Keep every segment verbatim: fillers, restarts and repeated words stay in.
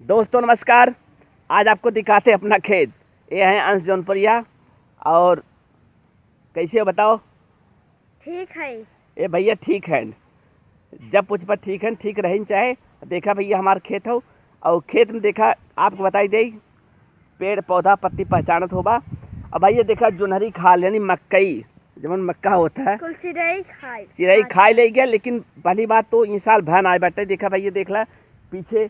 दोस्तों नमस्कार, आज आपको दिखाते हैं अपना खेत। ये है अंश जौनपुरिया। और कैसे हो बताओ? ठीक है। ए भैया ठीक है, जब पूछ पर ठीक है, ठीक रही चाहे। देखा भैया हमार खेत हो, और खेत में देखा आपको बताई दे, पेड़ पौधा पत्ती पहचानत होबा। अब भैया देखा जुनहरी खाल यानी मक्कई, जवन मक्का होता है, कुल चिरई खाए। चिरई खाए ले गया, लेकिन पहली बात तो ई साल भय ना आए बाटे। देखा भैया देख ला पीछे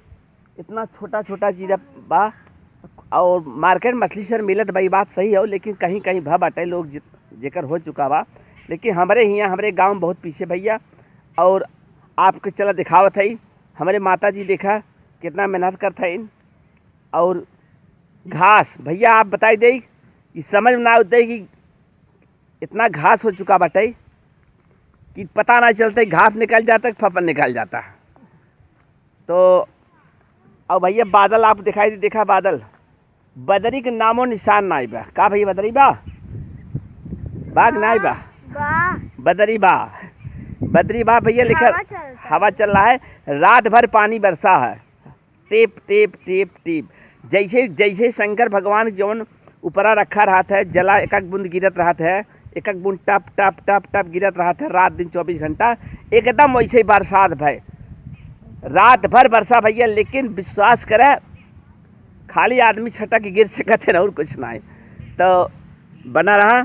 इतना छोटा छोटा चीज बा, और मार्केट मछली सर मिलत बा, ई बात सही हो, लेकिन कहीं कहीं भा बाटे लोग जि-, जेकर हो चुका बा, लेकिन हमरे हियाँ हमरे गाँव में बहुत पीछे भैया। और आपके चला दिखावत है, हमरे माता जी देखा कितना मेहनत करत है। और घास भैया आप बताई दे, ई समझ में ना आवत है कि इतना घास हो चुका बाटे कि पता ना चलते घास निकल जाता कि फफल निकल जाता। तो अब भैया बादल आप दिखाई दे, देखा बादल, बदरी के नामो निशान नाई बा। का भैया बदरी बा? बाग नाई बा? बा। बदरी बा, बदरी बा भैया, लेकर हवा चलता। हवा चल रहा है, रात भर पानी बरसा है, टिप टिप टिप टिप। जैसे जैसे शंकर भगवान जौन ऊपरा रखा रहत है, जला एक एक बूंद गिरत रहत है, एक एक बूंद टप टप टप टप गिरत रहत है रात दिन चौबीस घंटा, एकदम वैसे ही बरसात भय, रात भर बरसा भैया। लेकिन विश्वास करे, खाली आदमी छटक के गिर सकत है और कुछ ना है। तो बना रहा।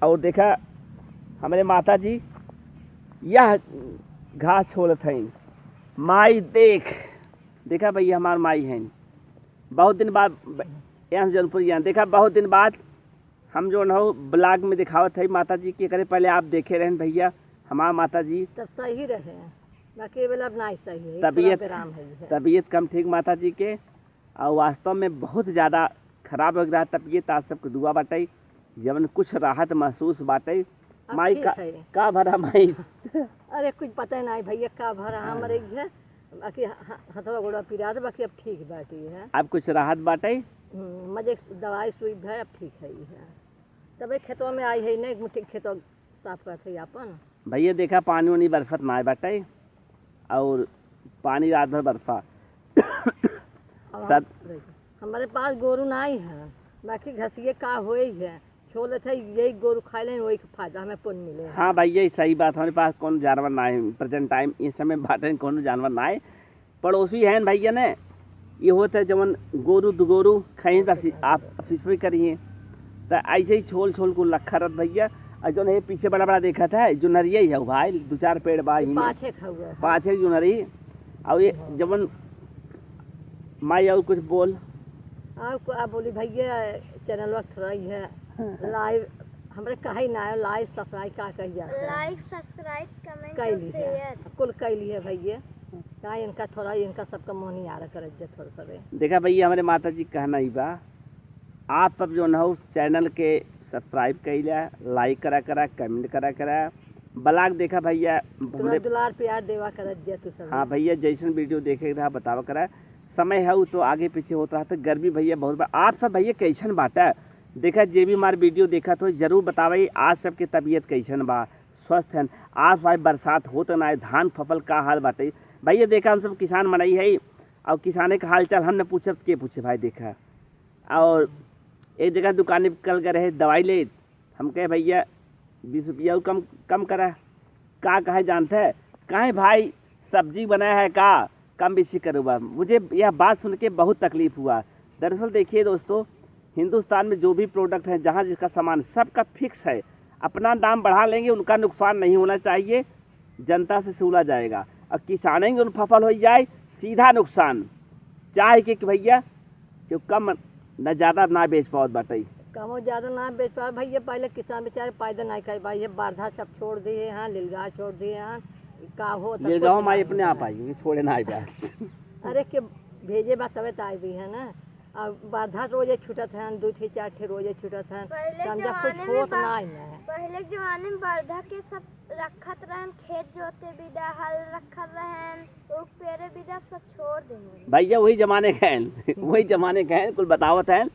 और देखा हमरे माता जी यह घास छोलत हैं। माई देख, देखा भैया हमार माई हैं, बहुत दिन बाद ब-, यहाँ से जौनपुर यहाँ देखा, बहुत दिन बाद हम जौन हो ब्लॉग में दिखावत है माता जी के। करे पहले आप देखे रहन भैया हमार माता जी। तब सही रहे, बाकी ये वाला अब नाई सही है, थोड़ा तबीयत, विराम है, है। तबीयत कम ठीक माता जी के, और वास्तव में बहुत ज़्यादा खराब हो गया तबीयत। आज सबके दुआ बाटे, जवन कुछ राहत महसूस बाटे। अब माई ठीक का, है। का भरा माई? अरे कुछ पता नहीं भैया का भरा हाँ। हमरे है, बाकी ह-, ह-, हथवा गोड़वा पिरात, बाकी अब ठीक बाटी है। अब कुछ राहत बाटे? हम्म, मजे दवाई सुई भय, अब ठीक है, है। तबे खेतवा में आई है, नहीं मुट्ठी खेतवा साफ करत है आपन। भैया देखा पानी उनी बरसत नाय बाटे, और पानी रात भर बरसा। अब सब हम-, हमरे पास गोरू नाई है, बाकी घसिए का होई है, छोलत है, यही गोरू खाए लें, वही के फायदा हमें पुण्य मिले। हाँ भैया, ये सही बात, हमारे पास कौन जानवर ना है, प्रेजेंट टाइम इस समय बाटे कौन जानवर ना है। पड़ोसी हैं भैया ने, ये होत है जवन गोरू दुगोरू खाई तो आप, आप अफिसवे करिए, तो ऐसे ही छोल छोल को लखा रहत भैया। और जौन ये पीछे बड़ा बड़ा देखत है, जुनरिया ही है भाई, दो चार पेड़ बा ये ही में। पाछे खाऊगा, हाँ। पाछे जुनरी, और ये हाँ। जवन माई और कुछ बोल। और को-, आप बोली भैया, चैनलवा थोड़ा ही है, लाइव, हमरे कहे ना है, लाइव सब्सक्राइब का कही जाता है? लाइक, सब्सक्राइब, कमेंट कई और ली है, शेयर। कुल कई ली है भैया। का इनका थोड़ा, इनका सबका मोह नहीं आ रहा, कर दे थोड़ा सा रे। देखा भैया, हमारे माता जी कहना ही बा, आप सब जौन हो चैनल के सब्सक्राइब कइला, लाइक करा करा, कमेंट करा करा, ब्लॉग देखा भैया, इतना हमरे दुलार प्यार देवा करत जा तू सब। हाँ भैया, जैसन वीडियो देखे के रहा बतावा करा। समय है उ तो आगे पीछे होत रहत, गर्मी भैया बहुत बा। आप सब भैया कैसन बाटा? देखा जे भी हमार वीडियो देखत हो जरूर बतावे आज सबके तबीयत कैसन बा, स्वस्थ हन? आज भाई बरसात होत ना है, धान फसल का हाल बाटे? भैया देखा हम सब किसान मनई है, और किसाने का हाल चाल हम न पूछब के पूछे भाई? देखा, और एक जगह दुकाने पे कल गए रहे दवाई ले, हम कहे भैया बीस रुपया और कम, कम करा। का कहे जानते हैं? कहे भाई सब्जी बनाया है का, कम बेसी करो बा। मुझे यह बात सुन के बहुत तकलीफ हुआ। दरअसल देखिए दोस्तों, हिंदुस्तान में जो भी प्रोडक्ट है, जहाँ जिसका सामान, सबका फिक्स है। अपना दाम बढ़ा लेंगे, उनका नुकसान नहीं होना चाहिए, जनता से सूला जाएगा। और किसाने के उन फसल हो जाए, सीधा नुकसान। चाहे कि, कि भैया जो कम न ज्यादा ना बेच पावत बाटे। कमो ज्यादा ना बेच पावत भैया, पहले किसान बेचारे पैदा ना करे भाई, ये बरधा सब छोड़ दिए हैं, लिलगाँव छोड़ दिए हैं, का हो तब लीलगाँव कुछ माई ना अपने होता आप है। आई, छोड़े ना आई बा। अरे के भेजे बा तबे तो आई भी है ना। अब बरधा रोजे छूटत हैं, दो ठे चार ठे रोजे छूटत हैं, पहले समझा कुछ जमाने में होत बा-, ना है। पहले के जमाने में बरधा के सब रखत रहन, खेत जोते बिदा, हल रखत रहन, ऊख पेरे बिदा, सब छोड़ देन। भैया वही जमाने के हैं, वही जमाने के हैं, कुल बतावत हैं।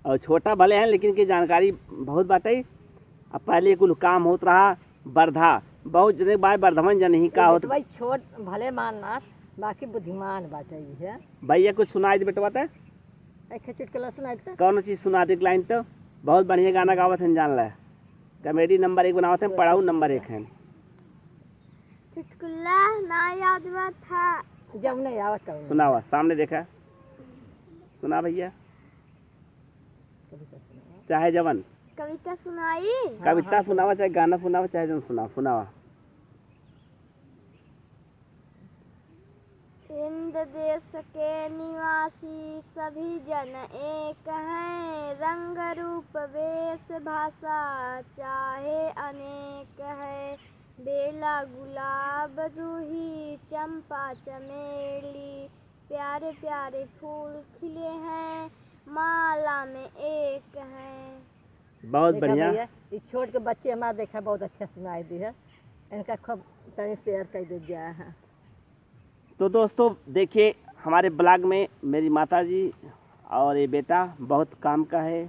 और छोटा भले हैं लेकिन की जानकारी बहुत बाटे। अब पहले कुल काम होत रहा, बरधा, बहुत जने बाय बरधवन जन ही का होत। भाई छोट भले मानना, बाकी बुद्धिमान बाटे ई है। भैया कुछ सुनाई दे बेटवा ते। एक ठे चुटकुला सुनाई दे। कौन चीज सुना दे एक लाइन तो। बहुत बढ़िया गाना गावत हैं जान ले। कॉमेडी नंबर एक बनावत हैं, पढ़ाऊ नंबर एक हैं। चुटकुला ना याद बा था। जब नहीं आवत तब। सुनावा, सामने देखा। सुना भैया। कविता सुनावा। चाहे जवन। कविता सुनाई। कविता सुनावा, चाहे गाना सुनावा, चाहे जवन सुनावा, सुनावा। इंद्र देश के निवासी सभी जन एक हैं, रंग रूप वेश भाषा चाहे अनेक है। बेला गुलाब रूही चंपा चमेली, प्यारे प्यारे फूल खिले हैं, माला में एक हैं। बहुत देखा बढ़िया। भैया, ई छोट के बच्चे हमार देखा बहुत अच्छा सुनाई दी है, इनका खूब तनी शेयर कर दे गया है। तो दोस्तों देखिए, हमारे ब्लॉग में मेरी माता जी और ये बेटा बहुत काम का है।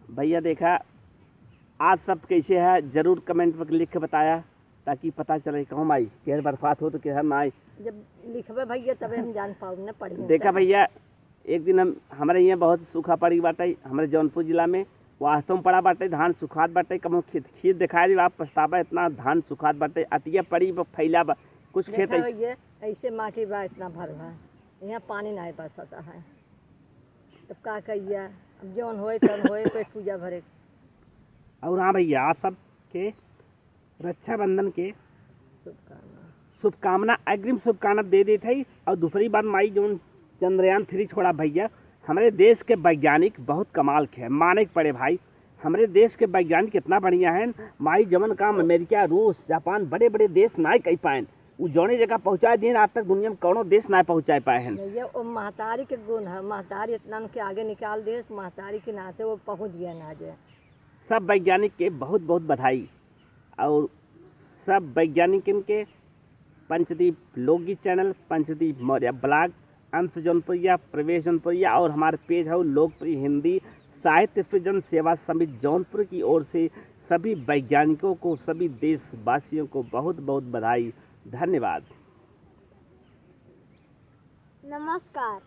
भैया देखा, आप सब कैसे है जरूर कमेंट पर लिख के बताया, ताकि पता चले कहूँ आई, केहर बरसात हो तो केहर ना आई। जब लिखबे भैया तबे हम जान पाउब न पढ़ी। देखा भैया, एक दिन हम, हमारे यहाँ बहुत सूखा पड़ी बाटे, हमारे जौनपुर जिला में वास्तव में पड़ा बाटे, धान सुखात बाटे, कमो खेत, खेत दिखाई दे, आप पछताबा इतना धान सुखात बाटे, अतिया पड़ी बा, फैला बा, कुछ खेत देखा ऐसे भैया, ऐसे माटी बा इतना भर भर, यहाँ पानी नहीं बरसता है, तब का कहिया, अब जौन होए तौन होए, पेट पूजा भरे। और हाँ भैया, आप सब के रक्षाबंधन के शुभकामना। शुभकामना, अग्रिम शुभकामना दे देत हई। और दूसरी बात, माई जौन चंद्रयान थ्री छोड़ा भैया, हमरे देश के वैज्ञानिक बहुत कमाल के हैं, माने के पड़े भाई। हमरे देश के वैज्ञानिक इतना बढ़िया हैं, माई जवन काम अमेरिका, रूस, जापान, बड़े बड़े देश नाय कर पाएन, उ जौने जगह पहुँचा दिए, आज तक दुनिया में कौनो देश नाय पहुँचा पाए हैं। भैया, वो महतारी के गुण है, महतारी इतना उनके आगे निकाल दे, महतारी के नाते वो पहुँच गया ना जे। सब वैज्ञानिक के बहुत बहुत बधाई। और सब वैज्ञानिकन के पंचदीप लोकगीत चैनल, पंचदीप मौर्य ब्लॉग, अंश जौनपुरिया, प्रवेश जौनपुरिया और हमारे पेज है लोकप्रिय हिंदी साहित्य सृजन सेवा समिति जौनपुर की ओर से सभी वैज्ञानिकों को, सभी देशवासियों को बहुत बहुत बधाई, धन्यवाद। नमस्कार।